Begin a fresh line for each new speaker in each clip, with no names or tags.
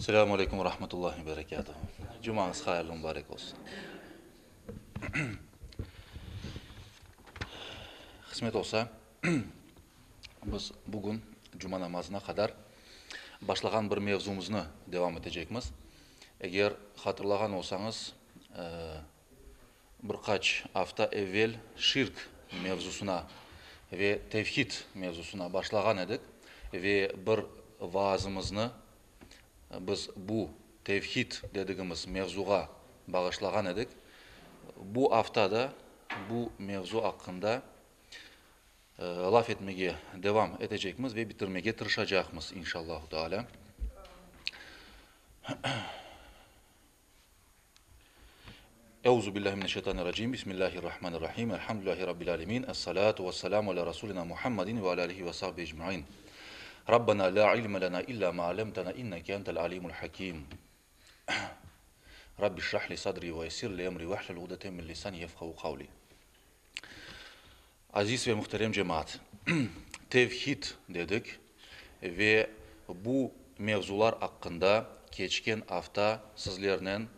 Selâmu aleykum ve rahmetullahi ve berekâtuhu. Cumañız hayırlı mübarek olsun. Qısmet olsa, biz bugün cuma namazına qadar başlağan bir mevzumıznı devam etecekmiz. Eger hatırlağan olsañız, Bir qaç afta evel şirk mevzusına ve tevhid mevzusına başlağan edik ve bir vaazımıznı biz bu tevhid dedigimiz mevzuğa bağışlağan edik. Bu afta da bu mevzu aqqında laf etmege devam etecekmiz ve bitirmege tırışacaqmız, inşallahu taalâ. Euzu billahi mineşşeytanirracim. Bismillahirrahmanirrahim. Elhamdülillahi rabbil alemin. Essalatu vesselamu ala rasulina Muhammedin ve ala alihi ve sahbihi ecmain. Rabbena la ilme lena illa ma allamtena inneke entel alimul hakim. Rabbi şrah li sadri ve yessir li emri vahlul ugdeten min lisani yefkahu kavli. Aziz ve muhterem cemaat, tevhid dedik ve bu mevzular aqqında keçken afta sizlernen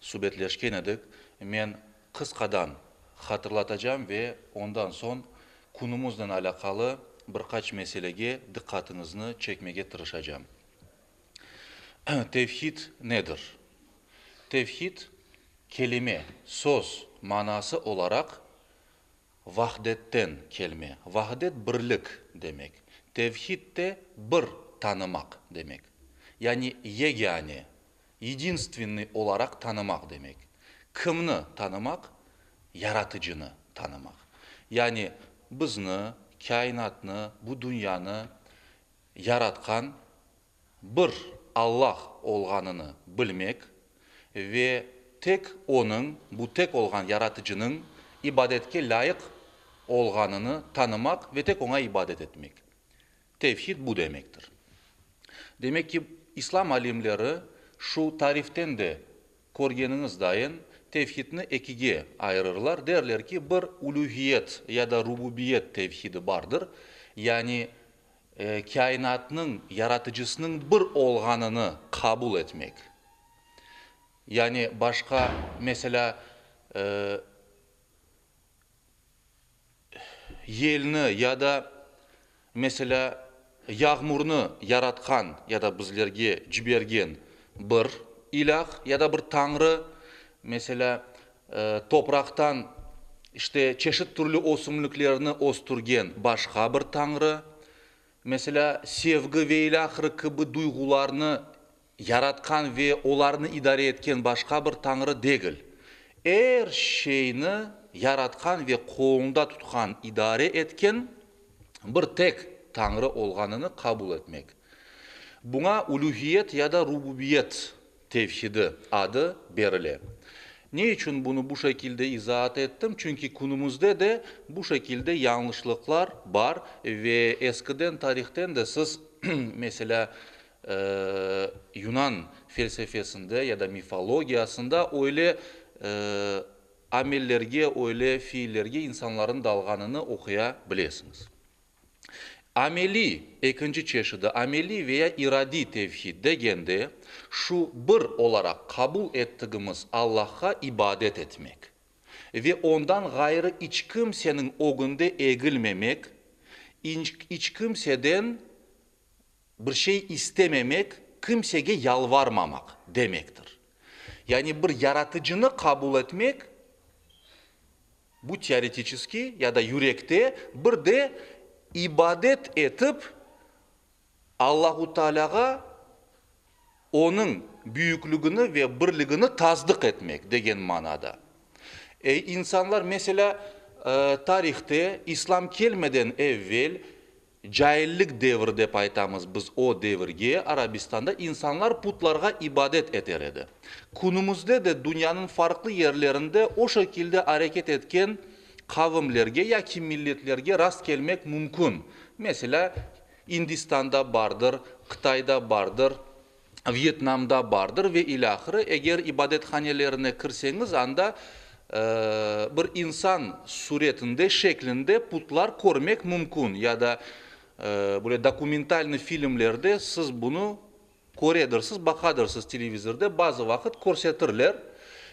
subetleşken edik. Men qısqadan hatırlatacam ve ondan soñ künümiznen alâqalı bir qaç meselege diqqatıñıznı çekmege tırışacam. Tevhid nedir? Tevhid, kelime, söz manası olaraq Vahdetten kelme. Vahdet birlik demek. Tevhid de bir tanımaq demek. Yani yegâne, yedinstvenniy olaraq tanımaq demek. Kimni tanımaq? Yaratıcını tanımaq. Yani bizni, kâinatnı, bu dünyanı yaratqan bir Allah olğanını bilmek ve tek Onıñ, bu tek olğan Yaratıcınıñ, ibadetke lâyıq olğanını tanımaq ve tek Oña ibadet etmek. Tevhid bu demektir. Demek ki, İslam alimleri şu tariften de körgeniñiz dayın, tevhidni ekige ayırırlar, derler ki, bir ulühiyet ya da rububiyet tevhidi bardır, yani kâinatnıñ yaratıcısınıñ bir olğanını qabul etmek, yani başqa, meselâ, yelni ya da, meselâ, yağmurnı yaratqan ya da bizlerge cibergen bir ilâh ya da bir tañrı, meselâ, topraqtan, işte, çeşit türlü ösümliklerni östürgen başqa bir tañrı, meselâ, sevgi ve ilâhre kibi duyğularnı yaratqan ve olarnı idare etken başqa bir tañrı degil. Er şeyni yaratqan ve qolunda tutqan, idare etken bir tek tañrı olğanını qabul etmek. Buña ulühiyet ya da rububiyet tevhidi adı berile. Ne içün bunı bu şekilde izaat ettim? Çünki künümizde de bu şekilde yañlışlıqlar bar ve eskiden tarihten de siz, meselâ, yunan felsefesinde ya da mifologiyasında öyle amellerge, öyle fiillerge insanların dalğanını oquya bilesiñiz. Ameliy, ekinci çeşidi, ameliy ve ya iradiy tevhid degende, şu bir olaraq qabul ettigimiz Allahqa ibadet etmek ve ondan ğayrı iç kimseniñ ögünde egilmemek, iç kimseden bir şey istememek, kimsege yalvarmamaq demektir. Yani bir yaratıcını qabul etmek, Bu teoretiçeskiy ya da yürekte bir de ibadet etip Allahu Tealâğa Onıñ büyüklügini ve birligini tasdıq etmek degen manada. E, insanlar, meselâ, tarihte İslam kelmeden evvel Caillik devri dep aytamız biz o devirge, Arabistanda insanlar putlarğa ibadet eter edi. Künümizde de dünyanıñ farqlı yerlerinde o şekilde areket etken qavimlerge yaki milletlerge rast kelmek mümkün. Meselâ, İndistanda bardır, Qıtayda bardır, Vyetnamda bardır ve ilâhre. Eger ibadethanelerine kirseñiz, anda bir insan suretinde, şeklinde putlar körmek mümkün ya da böyle dokumentalnıy filmlerde siz bunı. Köredirsiz, baqadırsız televizorde, bazı vaqıt körsetirler.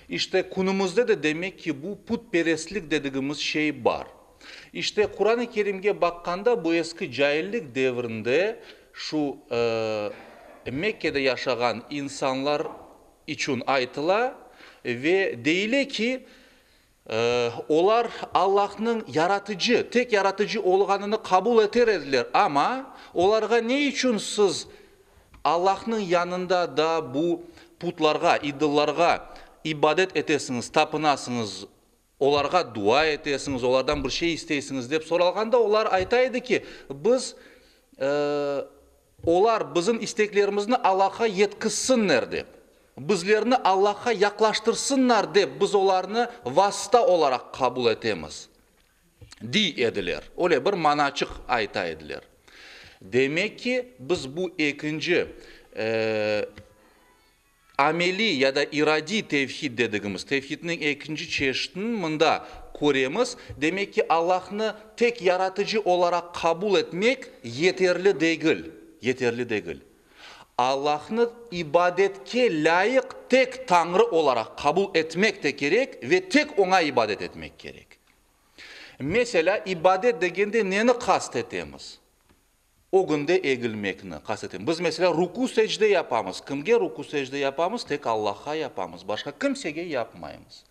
İşte, künümizde de demek ki, bu putperestlik dedigimiz şey bar. İşte, Quran-ı Kerimge baqqanda, bu eski caillik devrinde şu Mekkede yaşağan insanlar içün aytıla ve deyile ki, Olar Allahnıñ Yaratıcı, tek Yaratıcı olğanını qabul eter ediler, amma olarğa ne içün siz Allahnıñ yanında da bu putlarğa, idollarğa ibadet etesiñiz, tapınasıñız, olarğa dua etesiñiz, olardan bir şey isteysiñiz dep soralğanda, olar ayta edi ki, biz Olar bizim isteklerimizni Allahqa yetkizsinler dep, bizlerni Allahqa yaqlaştırsınlar dep biz olarnı vasıta olaraq qabul etemiz, dey ediler. Öyle bir manaçıq ayta ediler. Demek ki, biz bu ekinci Ameliy ya da iradiy tevhid dedigimiz, tevhidniñ ekinci çeşitini mında köremiz. Demek ki, Allahnı tek Yaratıcı olaraq qabul etmek yeterli degil, yeterli degil. Allahnı ibadetke lâyıq tek Tañrı olaraq qabul etmek te kerek ve tek Oña ibadet etmek kerek. Meselâ, ibadet degende neni qast etemiz? Ögünde egilmekni qast etem. Biz, meselâ, ruku-secde yapamız. Kimge ruku-secde yapamız? Tek Allahqa yapamız, başqa kimsege yapmaymız.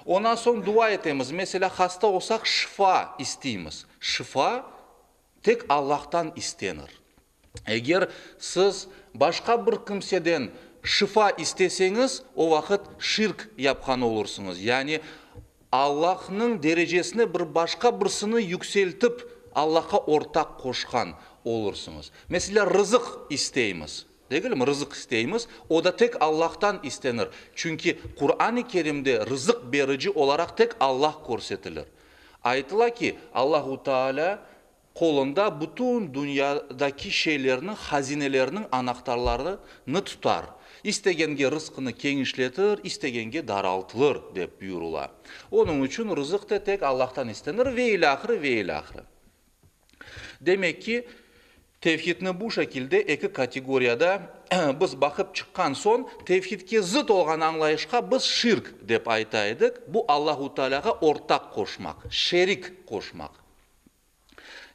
Ondan soñ dua etemiz. Meselâ, hasta olsaq, şifa isteymiz. Şifa tek Allahtan istenir. Eger siz başqa bir kimseden şifa isteseñiz, o vaqıt şirk yapqan olursıñız, yani Allahnıñ derecesine bir başqa birisini yükseltip, Allahqa ortaq qoşqan olursıñız. Meselâ, rızıq isteymiz, degilmi? Rızıq isteymiz, o da tek Allahtan istenir. Çünki Quran-ı Kerimde rızıq berici olaraq tek Allah körsetilir. Aytıla ki, Allahu Taalâ Qolunda bütün dünyadaki şeylerniñ, hazinelerniñ anahtarlarını tutar. İstegenge rızqını keñişletir, istegenge daraltılır, dep buyurıla. Onıñ içün rızıq da tek Allahtan istenir ve ilâhre, ve ilâhre. Demek ki, tevhidni bu şekilde eki kategoriyada biz baqıp çıqqan soñ, tevhidke zıt olğan añlayışqa biz şirk dep ayta edik, bu Allahu Tealâğa ortaq qoşmaq, şerik qoşmaq.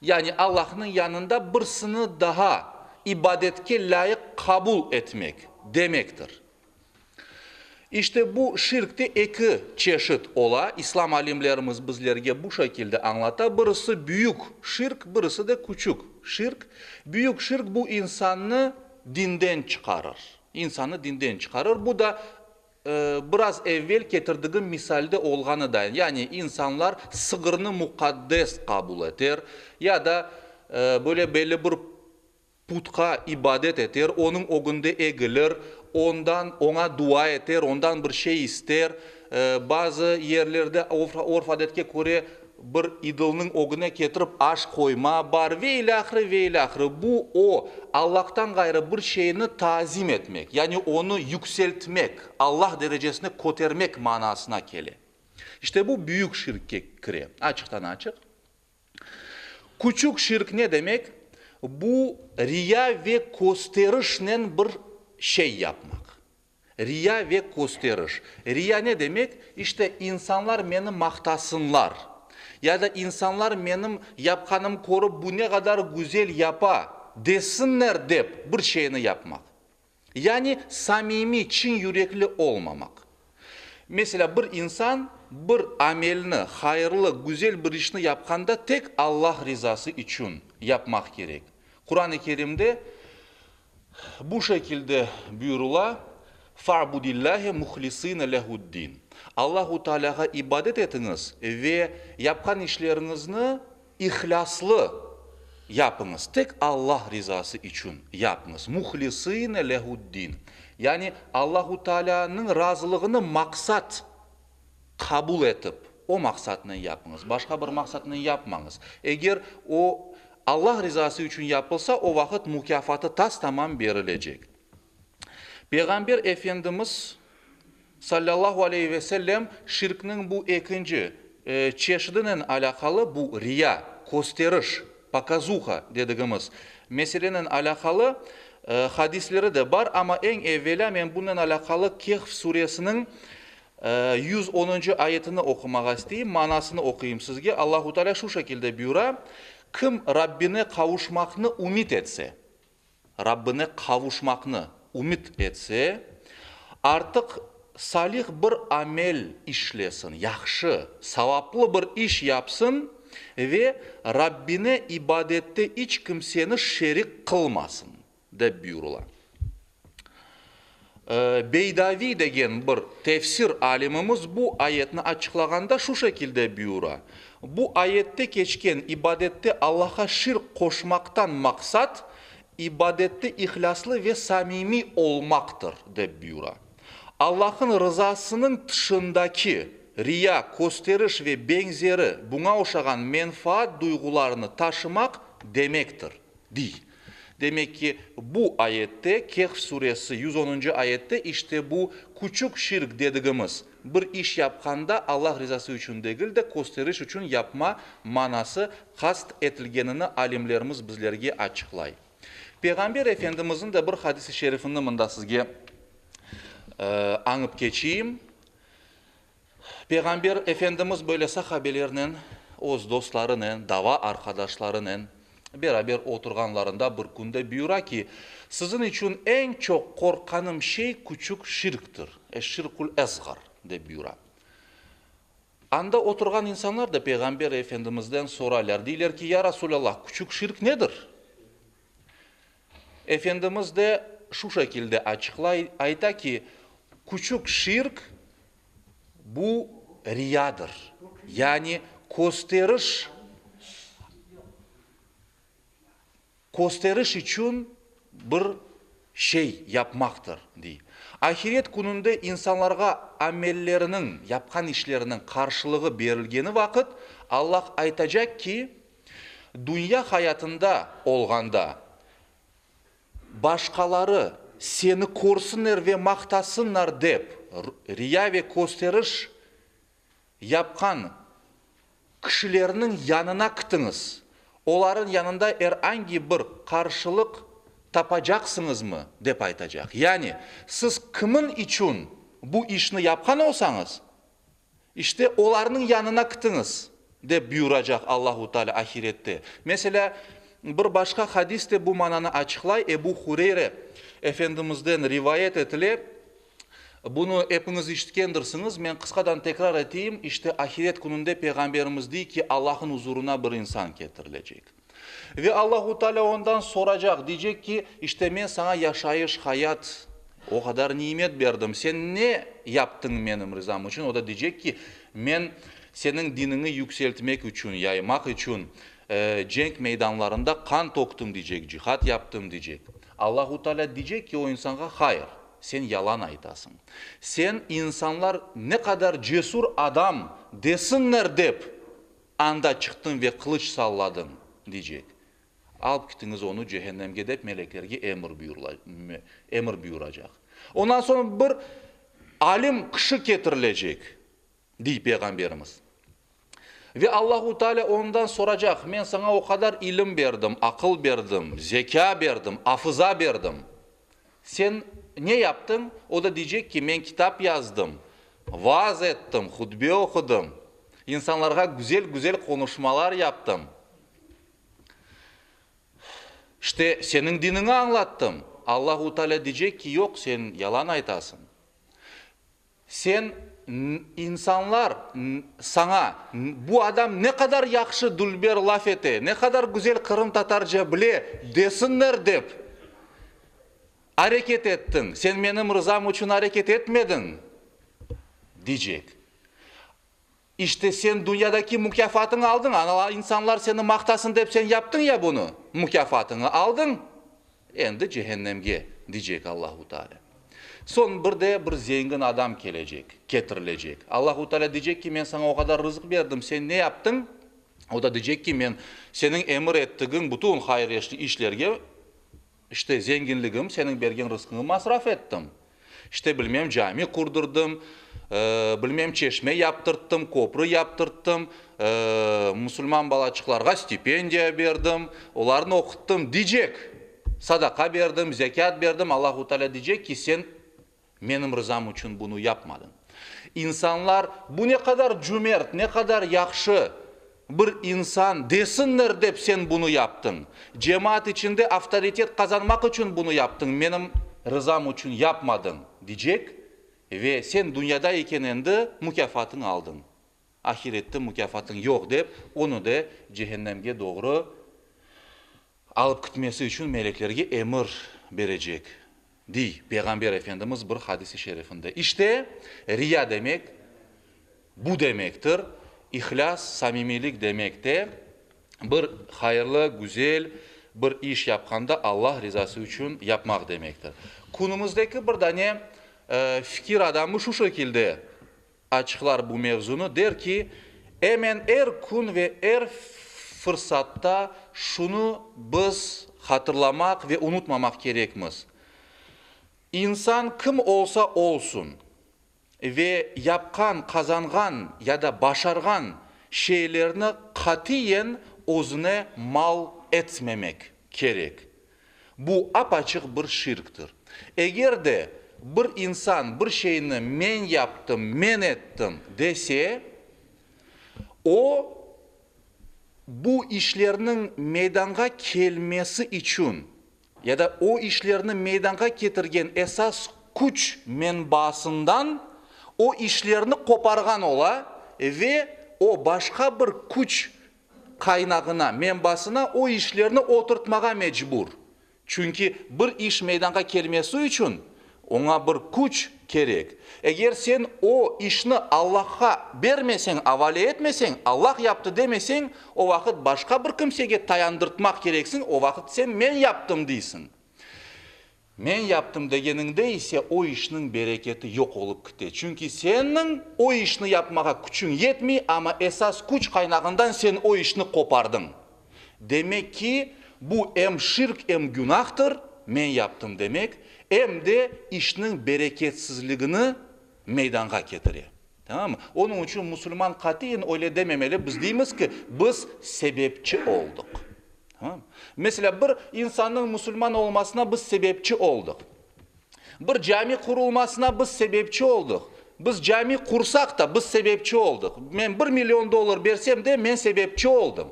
Yani Allahnıñ yanında birsini daa ibadetke lâyıq qabul etmek, demektir. İşte bu şirk de eki çeşit ola, İslam alimlerimiz bizlerge bu şekilde añlata, birisi büyük şirk, birisi de küçük şirk. Büyük şirk bu insannı dinden çıqarır, insannı dinden çıqarır, bu da Biraz evvel ketirdigim misalde olğanıday, yani insanlar sığırnı muqaddes qabul eter ya da böyle belli bir putqa ibadet eter, onıñ ögünde egilir, ondan, oña dua eter, ondan bir şey ister. Bazı yerlerde orf-adetke köre Bir idolnıñ ögüne ketirip aş qoyma bar ve ilâhre, ve ilâhre. Bu, o, Allahtan ğayrı bir şeyni tazim etmek, yani onı yükseltmek, Allah derecesine kötermek manasına kele. İşte bu büyük şirkke kire, açıqtan-açıq. Küçük şirk ne demek? Bu, riya ve kösterişnen bir şey yapmaq. Riya ve kösteriş. Riya ne demek? İşte, insanlar meni maqtasınlar, ya da insanlar menim yapqanım körip, bu ne qadar güzel yapa, desinler dep bir şeyni yapmaq. Yani samimiy, çin yürekli olmamaq. Meselâ, bir insan bir amelni, hayırlı, güzel bir işni yapqanda tek Allah rizası içün yapmaq kerek. Quran-ı Kerimde Bu şekilde buyurıla, Fa'budillâhe muhlisîne lehu'd-din. Allahu Tealâğa ibadet etiñiz ve yapqan işleriñizni ihlâslı yapıñız, tek Allah rizası içün yapıñız. Muhlisîne lehu'd-din. Yani Allahu Tealânıñ razılığını maqsat qabul etip, o maqsatnen yapıñız, başqa bir maqsatnen yapmañız. Eger o, Allah rizası içün yapılsa, o vaqıt mukâfatı tas-tamam berilecek. Peyğamber Efendimiz, salâllahu aleyhi ve sellem, şirkniñ bu ekinci çeşidinen alâqalı, bu riya, kösteriş, pokazuha, dedigimiz. Meselenen alâqalı hadisleri de bar, amma eñ evelâ men bunen alâqalı Kehf suresiniñ 110-ncı ayetini oqumağa isteyim, manasını oquyım sizge. Allahu Teala şu şekilde buyura, Kim Rabbine qavuşmaqnı ümüt etse, Rabbine qavuşmaqnı ümüt etse, artıq salih bir amel işlesin, yahşı, savaplı bir iş yapsın ve Rabbine ibadette iç kimseni şerik qılmasın, dep buyurıla. Beydaviy degen bir tefsir alimimiz bu ayetni açıqlağanda şu şekilde buyura, Bu ayette keçken ibadette Allahqa şirk qoşmaqtan maqsat, ibadette ihlâslı ve samimiy olmaqtır, dep buyura. Allah'ın rızasınıñ tışındaki riya, kösteriş ve beñzeri buña oşağan menfaat duyğularını taşımaq demektir, dey. Demek ki, bu ayette, Kehf suresi 110-ncı ayette işte bu küçük şirk dedigimiz, bir iş yapqanda Allah rizası içün degil de, kösteriş içün yapma manası qast etilgenini alimlerimiz bizlerge açıqlay. Peyğamber Efendimizniñ de bir hadis-i şerifini mında sizge añıp keçeyim. Peyğamber Efendimiz böyle sahabelernen, öz dostlarınen, dava arqadaşlarınen beraber oturğanlarında bir künde buyura ki, Siziñ içün eñ çoq qorqqanım şey küçük şirktir, eş-şirkul esğar, dep buyura. Anda oturğan insanlar da Peyğamber Efendimizden soraylar, deyler ki, Ya Rasulallah, küçük şirk nedir? Efendimiz de şu şekilde açıqlay, ayta ki, küçük şirk bu riyadır, yani kösteriş, kösteriş içün bir şey yapmaqtır, dey. Ahiret kününde insanlarğa amelleriniñ, yapqan işleriniñ qarşılığı berilgeni vaqıt, Allah aytacaq ki, Dünya hayatında olğanda, başqaları seni körsinler ve maqtasınlar dep, riya ve kösteriş yapqan kişilerniñ yanına kitiñiz, olarıñ yanında er angi bir qarşılıq tapacaqsıñızmı, dep aytacaq. Yani, siz kimin içün bu işni yapqan olsañız, İşte, olarnıñ yanına kitiñiz, dep buyuracaq Allahu Teala ahirette. Meselâ, bir başqa hadis de bu mananı açıqlay, Ebu Hureyre Efendimizden rivayet etile, bunı epiñiz işitkendirsiñiz, men qısqadan tekrar eteyim, işte, ahiret kününde Peyğamberimiz dey ki, Allah'ın uzurına bir insan ketirilecek. Ve Allahu Teala ondan soracaq, deycek ki, işte men saña yaşayış, hayat, o qadar nimet berdim, sen ne yaptıñ menim rizam içün? O da deycek ki, men seniñ diniñi yükseltmek içün, yaymaq içün cenk meydanlarında qan töktüm, deycek, cihad yaptım, deycek. Allahu Teala deycek ki o insanğa, hayır, sen yalan aytasıñ. Sen insanlar ne qadar cesur adam desinler dep, Anda çıqtıñ ve qılıç salladıñ, deycek. Alıp kitiñiz onı cehennemge dep meleklerge emir emir buyuracaq. Ondan soñ bir alim kişi ketirilecek, dey Peyğamberimiz. Ve Allahu Teala ondan soracaq, Men saña o qadar ilim berdim, aqıl berdim, zekâ berdim, afıza berdim. Sen ne yaptıñ? O da deycek ki, men kitap yazdım, vaaz ettim, hutbe oqudım, insanlarğa güzel-güzel qonuşmalar yaptım. İşte, seniñ diniñi añlattım. Allahu Teala deycek ki, yoq, sen yalan aytasıñ. Sen, insanlar saña, bu adam ne qadar yahşı dülber laf ete, ne qadar güzel qırımtatarca bile, desinler dep areket ettiñ, sen menim rızam içün areket etmediñ, diycek. İşte sen dünyadaki mukâfatıñı aldıñ, ana insanlar seni maqtasın dep sen yaptıñ ya bunı, mukâfatıñı aldıñ, endi cehennemge, diycek Allahu Teala. Soñ bir de bir zengin adam kelecek, ketirilecek. Allahu Teala diycek ki, men saña o qadar rızıq berdim, sen ne yaptıñ? O da diycek ki, men seniñ emir ettigiñ bütün hayır işlerge İşte, zenginligim, seniñ bergen rızqıñı masraf ettim. İşte, bilmem, cami qurdurdım, bilmem, çeşme yaptırttım, köprü yaptırttım. musulman balaçıqlarğa stipendiya berdim, olarnı oquttım, diycek. Sadaqa berdim, zekât berdim, Allahu Teala diycek ki, sen menim rızam içün bunı yapmadıñ. İnsanlar, bu ne qadar cümert, ne qadar yahşı bir insan desinler dep sen bunı yaptıñ. Cemaat içinde avtoritet qazanmaq içün bunı yaptıñ, menim rızam içün yapmadıñ, diycek ve sen dünyada eken endi mukâfatıñ aldıñ. Ahirette mukâfatıñ yoq dep, onı de cehennemge doğru alıp kitmesi içün meleklerge emir berecek, dey Peyğamber Efendimiz bir hadis-i şerifinde. İşte, riya demek bu demektir, ihlâs, samimiylik demek de bir hayırlı, güzel bir iş yapqanda Allah rizası içün yapmaq demektir. Künümizdeki bir dane fikir adamı şu şekilde açıqlar bu mevzunı, der ki, emen er kün ve er fırsatta şunı biz hatırlamaq ve unutmamaq kerekmiz, insan kim olsa olsun ve yapqan, qazanğan ya da başarğan şeylerni qatiyen özüne mal etmemek kerek. Bu ap-açıq bir şirktir. Eger de bir insan bir şeyni men yaptım, men ettim dese, o, bu işlerniñ meydanğa kelmesi içün ya da o işlerni meydanğa ketirgen esas küç menbaasından o işlerni qoparğan ola ve o başqa bir küç qaynağına, menbasına o işlerni oturtmağa mecbur. Çünki bir iş meydanğa kelmesi içün oña bir küç kerek. Eger sen o işni Allahqa bermeseñ, avale etmeseñ, Allah yaptı demeseñ, o vaqıt başqa bir kimsege tayandırtmaq kereksiñ, o vaqıt sen men yaptım deysiñ. Men yaptım degeniñde ise o işniñ bereketi yoq olıp kite. Çünki seniñ o işni yapmağa küçüñ yetmey, amma esas küç qaynağından sen o işni qopardıñ. Demek ki, bu em şirk, em günahtır, men yaptım demek, em de işniñ bereketsizligini meydanğa ketire. Tamam? Onıñ içün musulman qatiyen öyle dememeli, biz deymiz ki, biz sebepçi oldıq. Tamam? Meselâ, bir insannıñ musulman olmasına biz sebepçi oldıq. Bir cami qurulmasına biz sebepçi oldıq. Biz cami qursaq da, biz sebepçi oldıq. Men bir million dollar bersem de, men sebepçi oldım.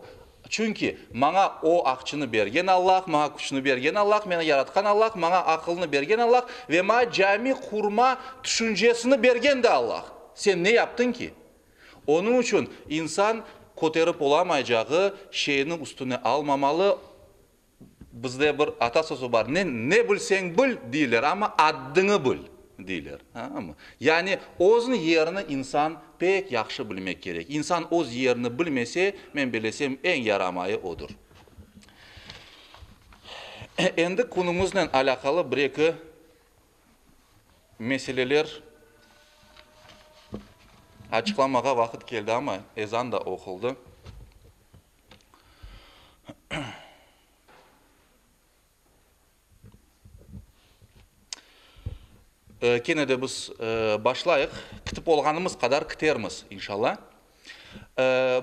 Çünki maña o aqçını bergen Allah, maña küçni bergen Allah, meni yaratqan Allah, maña aqılnı bergen Allah ve maña cami qurma tüşüncesini bergen de Allah. Sen ne yaptıñ ki? Onıñ içün insan köterip olamaycağı şeyni üstüne almamalı. Bizde bir ata sözü bar, ne ne bilseñ bil, deyler, amma addıñı bil, deyler. Yani öz yerini insan pek yahşı bilmek kerek. İnsan öz yerini bilmese, men bilesem, eñ yaramayı odır. Endi künümiznen alâqalı bir-eki meseleler açıqlamağa vaqıt keldi, amma ezan da oquldı. Kene de biz başlayıq, kitip olğanımız qadar kitermiz, inşalla.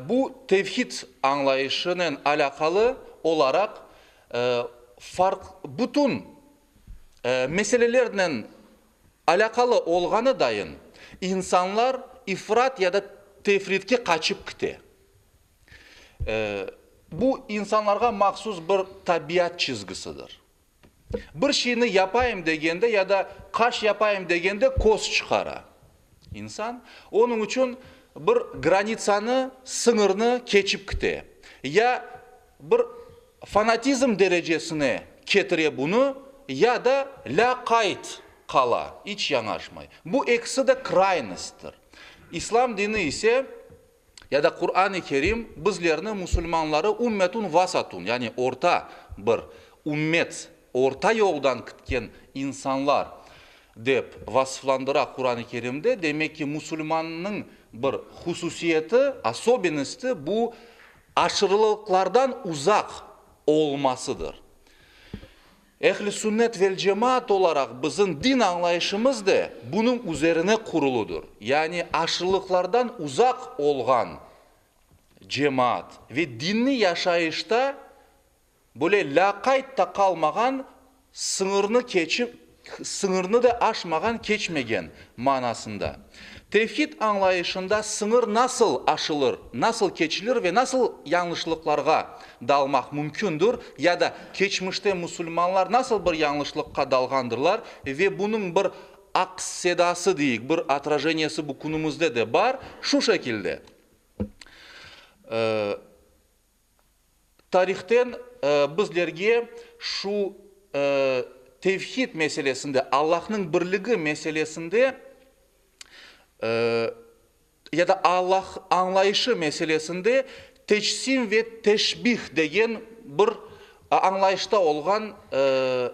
Bu tevhid añlayışınen alâqalı olaraq farq, bütün meselelernen alâqalı olğanı dayın, insanlar ifrat ya da tefritke qaçıp kite. Bu insanlarğa mahsus bir tabiat çizgisidir. Bir şeyni yapayım degende ya da qaş yapayım degende köz çıqara insan. Onıñ içün bir granitsanı, sıñırnı keçip kite. Ya bir fanatizm derecesine ketire bunı, ya da lâqayt qala, iç yañaşmay. Bu ekisi de kraynostdır. İslam dini ise Ya da Quran-ı Kerim bizlerni, musulmanları, ümmetun vasatun, yani orta bir ümmet, orta yoldan kitken insanlar dep vasıflandıra Quran-ı Kerimde, demek ki, musulmannıñ bir hususiyeti, osobennosti, bu aşırılıqlardan uzaq olmasıdır. Ehl-i sünnet vel-cemaat olaraq bizim din añlayışımız de bunıñ üzerine quruludır, yani aşırılıqlardan uzaq olğan. cemaat ve dinniy yaşayışta böyle lâqayt ta qalmağan, sıñırnı keçip, sıñırnı da aşmağan, keçmegen manasında. Tevhid añlayışında sıñır nasıl aşılır, nasıl keçilir ve nasıl yañlışlıqlarğa dalmaq mümkündür ya da keçmişte musulmanlar nasıl bir yañlışlıqqa dalğandırlar ve bunıñ bir aks-sedası deyik, bir otrajeniyesi bu künümizde de bar, şu şekilde. Tarihten bizlerge şu tevhid meselesinde, Allahnıñ birligi meselesinde ya da Allah añlayışı meselesinde tecsim ve teşbih degen bir añlayışta olğan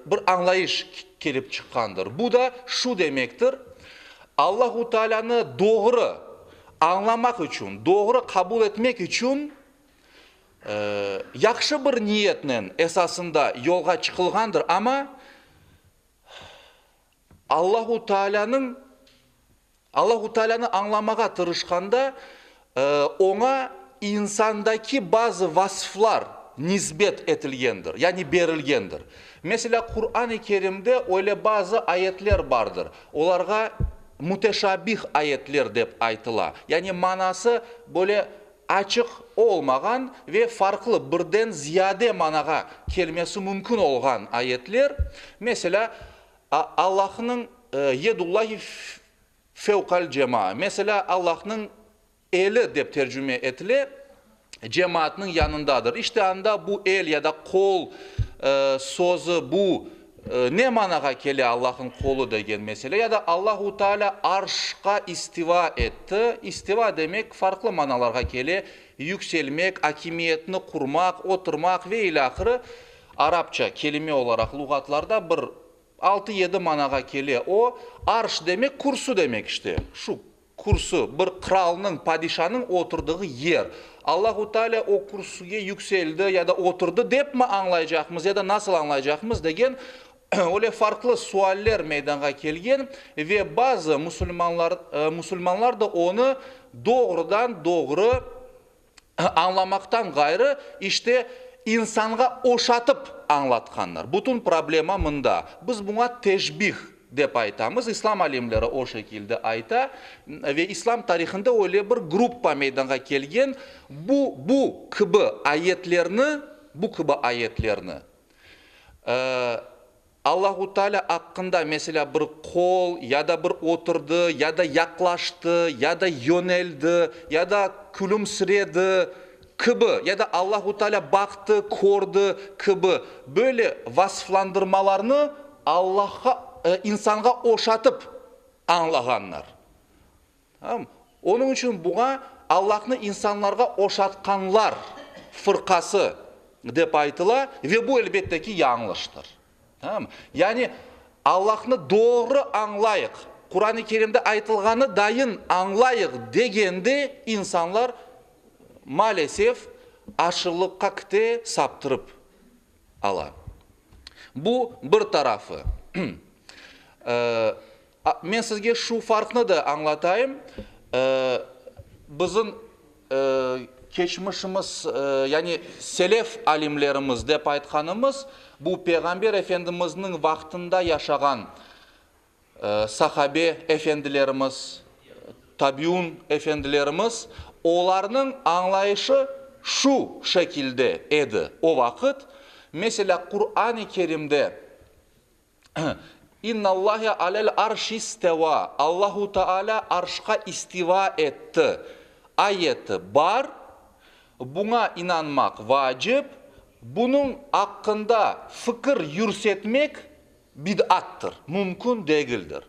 bir añlayış kelip çıqqandır. Bu da şu demektir, Allahu Taalânı doğru añlamaq içün, doğru qabul etmek içün yahşı bir niyetnen esasında yolğa çıqılğandır, amma Allahu Taalânıñ Allahu Taalânı añlamağa tırışqanda, oña insandaki bazı vasflar nisbet etilgendir, yani berilgendir. Meselâ, Quran-ı Kerimde öyle bazı ayetler bardır, olarğa müteşabih ayetler dep aytıla, yani manası böyle açıq olmağan ve farqlı, birden ziyade manağa kelmesi mümkün olğan ayetler. Meselâ, Allahnıñ Yedullahi fevqal cemaa, meselâ, Allahnıñ eli dep tercüme etile, cemaatnıñ yanındadır. İşte anda bu el ya da qol sözü, bu ne manağa kele Allahnıñ qolu degen mesele, ya da Allahu Teala arşqa istiva etti, istiva demek farqlı manalarğa kele, yükselmek, akimiyetni qurmaq, oturmaq ve ilâhre, arapça kelime olaraq luğatlarda bir altı-yedi manağa kele o, arş demek kürsü demek işte, şu Kürsü, bir qıralnıñ, padişanıñ oturdığı yer. Allahu Teala o kürsüge yükseldi ya da oturdı depmi añlaycaqmız ya da nasıl añlaycaqmız degen öyle farqlı sualler meydanğa kelgen ve bazı musulmanlar musulmanlar da onı doğrudan doğru añlamaqtan ğayrı, işte, insanğa oşatıp añlatqanlar. Bütün problema mında. Biz buña teşbih dep aytamız, islam alimleri o şekilde ayta ve islam tarihında öyle bir gruppa meydanğa kelgen, bu, bu kibi ayetlerni, bu kibi ayetlerni, Allahu Teala aqqında, meselâ, bir qol, ya da bir oturdı, ya da yaqlaştı, ya da yöneldi, ya da külümsiredi kibi, ya da Allahu Teala baqtı, kördi kibi böyle vasıflandırmalarnı Allahqa, insanğa oşatıp añlağanlar. Onıñ içün buña Allahnı insanlarğa oşatqanlar fırqası dep aytıla ve bu, elbette ki, yañlıştır. Yani, Allahnı doğru añlayıq, Quran-ı Kerimde aytılğanı dayın añlayıq degende insanlar, maalesef, aşırılıqqa kite, saptırıp ala. Bu, bir tarafı. Men sizge şu farqnı da añlatayım, bizim keçmişimiz, yani selef alimlerimiz dep aytqanımız, bu Peyğamber Efendimizniñ vaqtında yaşağan sahabe efendilerimiz, tabiun efendilerimiz, olarnıñ añlayışı şu şekilde edi o vaqıt. Meselâ, Quran-ı Kerimde İnnallâhe alel arşi istevâ, Allahu Tealâ arşqa istiva etti ayeti bar, buña inanmaq vacip, bunıñ aqqında fikir yürsetmek bid'attır, mümkün degildir.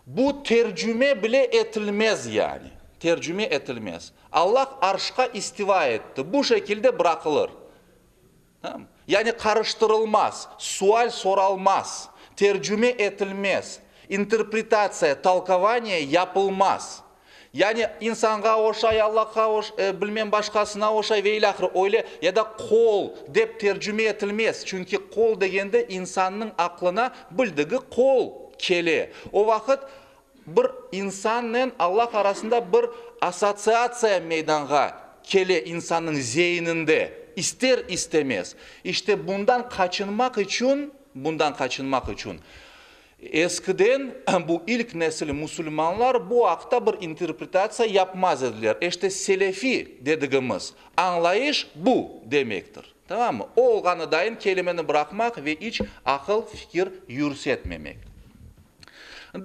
Bu tercüme bile etilmez yani, tercüme etilmez. Allah arşqa istiva etti, bu şekilde bıraqılır. Yani qarıştırılmaz, sual soralmaz, tercüme etilmez, interpretatsiya, tolkovaniye yapılmaz. Yani insanğa oşay, Allahqa oş, bilmem başqasına oşay ve ilâhre öyle ya da qol dep tercüme etilmez, çünki qol degende insannıñ aqlına bildigi qol kele. O vaqıt bir insannen Allah arasında bir assotsiatsiya meydanğa. kele insannıñ zeininde, ister-istemez. İşte bundan qaçınmaq içün, bundan qaçınmaq içün, eskiden bu ilk nesil musulmanlar bu aqta bir interpretatsiya yapmaz ediler. İşte selefi dedigimiz añlayış bu demektir. Tamammı? Olğanı dayın kelimeni bıraqmaq ve iç aqıl-fikir yürsetmemek.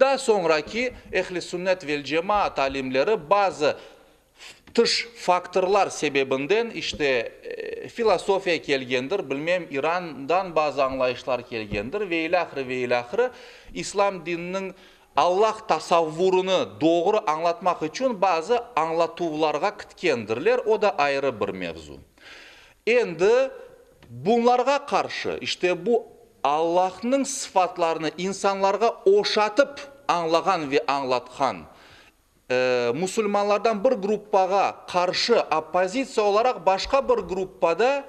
Daa soñraki Ehl-i Sünnet vel-Cemaat alimleri bazı tış faktorlar sebebinden, işte, filosofiya kelgendir, bilmem, İrandan bazı añlayışlar kelgendir ve ilâhre, ve ilâhre, İslam dininiñ Allah tasavvurını doğru añlatmaq içün bazı añlatuvlarğa kitkendirler, o da ayrı bir mevzu. Endi bunlarğa qarşı, işte bu Allahnıñ sıfatlarını insanlarğa oşatıp añlağan ve añlatqan musulmanlardan bir gruppağa qarşı oppozitsiya olaraq başqa bir gruppada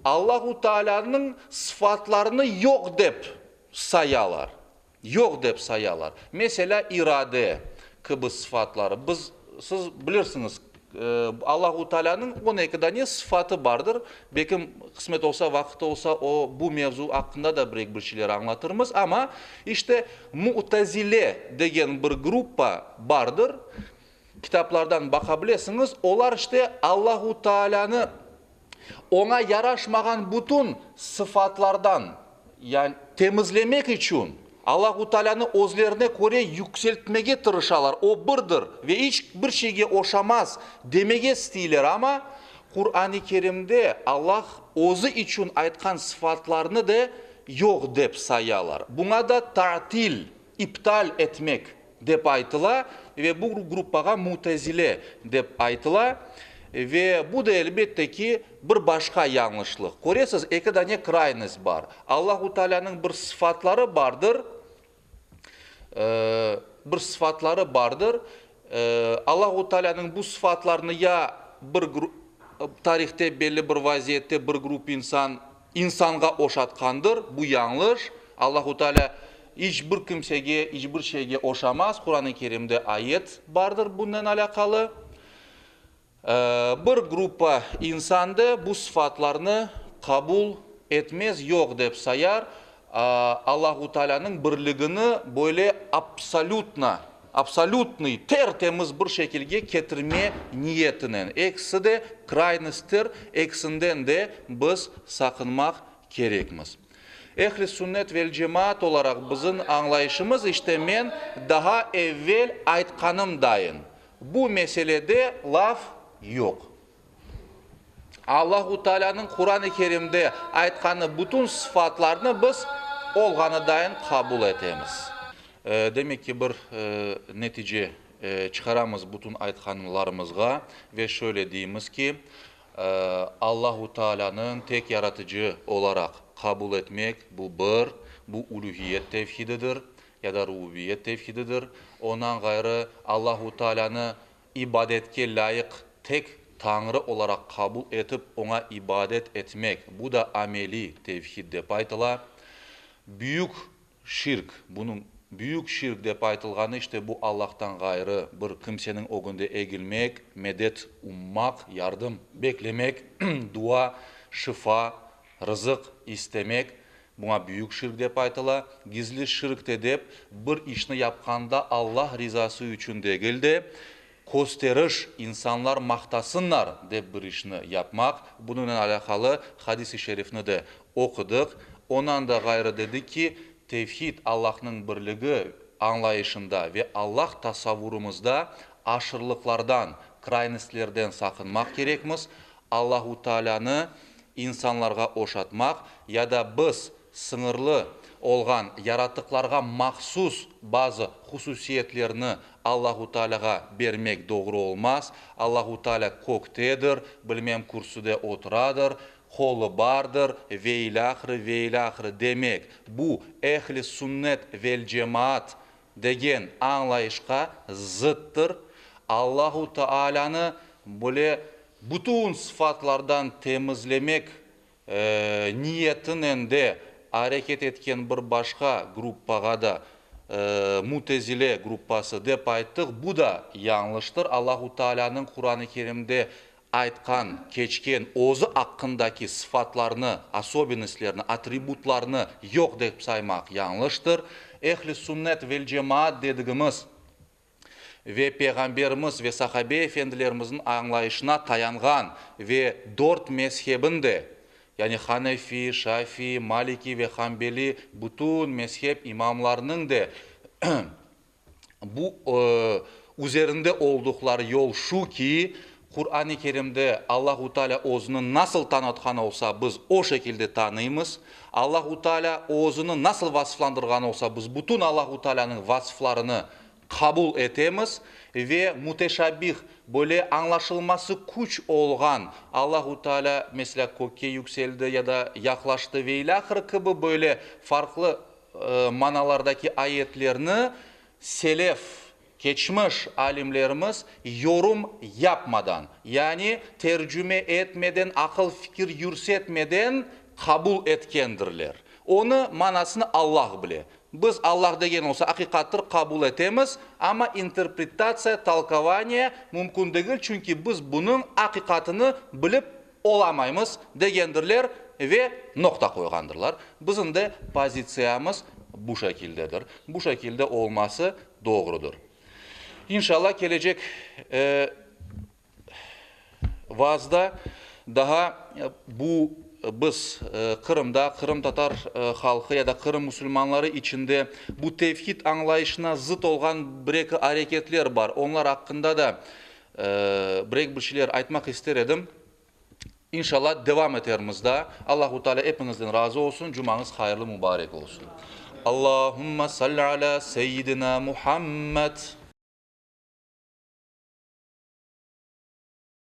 Allahu Taalânıñ sıfatlarını yoq dep sayalar. Yoq dep sayalar. Meselâ, irade kibi sıfatları. Biz, siz bilirsiñiz, Allahu Taalânıñ 12 dane sıfatı bardır. Belkim, qısmet olsa, vaqıt olsa, o, bu mevzu aqqında da bir-eki bir şeyler añlatırmız. Amma, işte, Mu'tazile degen bir gruppa bardır, kitaplardan baqa bilesiñiz, olar, işte, Allahu Taalânı oña yaraşmağan bütün sıfatlardan, yani, temizlemek içün, Allahu Taalânı özlerine köre yükseltmege tırışalar, O birdir ve iç bir şeyge oşamaz demege isteyler, amma Quran-ı Kerimde Allah özü içün aytqan sıfatlarnı da yoq dep sayalar. Buña da ta'til, iptal etmek, dep aytıla ve bu gruppağa mutezile dep aytıla. Ve bu da, elbette ki, bir başqa yañlışlıq. Köresiz, eki dane kraynost bar. Allahu Taalânıñ bir sıfatları bardır, bir sıfatları bardır. Allahu Taalânıñ bu sıfatlarını ya bir tarihte belli bir vaziyette bir grup insan insanğa oşatqandır, bu yañlış. Allahu Teala iç bir kimsege, iç bir şeyge oşamaz, Quran-ı Kerimde ayet bardır bunnen alâqalı. Bir gruppa insan da bu sıfatlarnı qabul etmez, yoq dep sayar, Allahu Tealânıñ birligini böyle absolütno, absolütnıy, ter-temiz bir şekilge ketirme niyetinen. Ekisi de kraynosttir, ekisinden de biz saqınmaq kerekmiz. Ehl-i sünnet vel-cemaat olaraq bizim añlayışımız, işte men daa evvel aytqanım dayın, bu meselede laf yoq. Allahu Taalânıñ Quran-ı Kerimde aytqanı bütün sıfatlarnı biz olğanı dayın qabul etemiz. Demek ki, bir netice çıqaramız bütün aytqanlarımızğa ve şöyle deymiz ki, Allahu Taalânıñ tek yaratıcı olaraq qabul etmek, bu bir, bu uluhiyet tevhididir ya da rububiyet tevhididir. Ondan ğayrı, Allahu Taalânı ibadetke lâyıq tek Tañrı olaraq qabul etip, oña ibadet etmek, bu da ameliy tevhid dep aytıla. Büyük şirk, bunıñ büyük şirk dep aytılğanı, işte bu Allahtan ğayrı bir kimseniñ ögünde egilmek, medet ummaq, yardım beklemek, dua, şifa, rızıq istemek, buña büyük şirk dep aytıla. Gizli şirk de dep, bir işni yapqanda Allah rizası içün degil de, kösteriş, insanlar maqtasınlar dep bir işni yapmaq. Bunıñnen alâqalı hadis-i şerifni de oqudıq. Ondan da ğayrı dedik ki, tevhid, Allahnıñ birligi añlayışında ve Allah tasavvurımızda aşırılıqlardan, kraynostlerden saqınmaq kerekmiz. Allahu Taalânı insanlarğa oşatmaq ya da biz sıñırlı olğan yaratıqlarğa mahsus bazı hususiyetlerni Allahu Taalâğa bermek doğru olmaz. Allahu Taalâ köktedir, bilmem kürsüde oturadır, qolu bardır ve ilâhre, ve ilâhre demek, bu Ehl-i Sünnet vel-Cemaat degen añlayışqa zıttır. Allahu Taalânı böyle bütün sıfatlardan temizlemek niyetinen de areket etken bir başqa gruppağa da Mutezile gruppası dep ayttıq. Bu da yañlıştır. Allahu Taalânıñ Quran-ı Kerimde. aytqan, keçken özü aqqındaki sıfatlarnı, osobennostlerni, atributlarnı yoq dep saymaq yañlıştır. Ehl-i sünnet vel-cemaat dedigimiz ve Peyğamberimiz ve sahabe efendilerimizniñ añlayışına tayanğan ve dört mezhebin de, yani Hanefi, Şafi, Maliki ve Hanbeli bütün mezhep imamlarınıñ de bu üzerinde olduqları yol şu ki, Quran-ı Kerimde Allahu Teala özüni nasıl tanıtqan olsa, biz o şekilde tanıymız. Allahu Teala özüni nasıl vasıflandırğan olsa, biz bütün Allahu Tealanıñ vasıflarını qabul etemiz ve müteşabbih, böyle añlaşılması küç olğan Allahu Teala, meselâ, kökke yükseldi ya da yaqlaştı ve ilâhre kibi böyle farqlı manalardaki ayetlerni selef, keçmiş alimlerimiz yorum yapmadan, yani tercüme etmeden, aqıl-fikir yürsetmeden qabul etkendirler. Onı, manasını Allah bile. Biz Allah degen olsa, aqiqattır, qabul etemiz, amma interpretatsiya, tolkovaniye, mümkün degil, çünki biz bunıñ aqiqatını bilip olamaymız, degendirler ve noqta qoyğandırlar. Bizim de pozitsiyamız bu şekildedir. Bu şekilde olması doğrudır. İnşallah, kelecek vaazda daha bu biz Qırımda qırımtatar halqı ya da Qırım musulmanları içinde bu tevhid añlayışına zıt olğan bir-eki areketler bar, onlar aqqında da bir-eki bir şeyler aytmaq ister edim. İnşallah, devam etermiz daa. Allahu Teala epiñizden razı olsun, cumañız hayırlı mubarek olsun. Allahumma salli ala seyyidina Muhammed.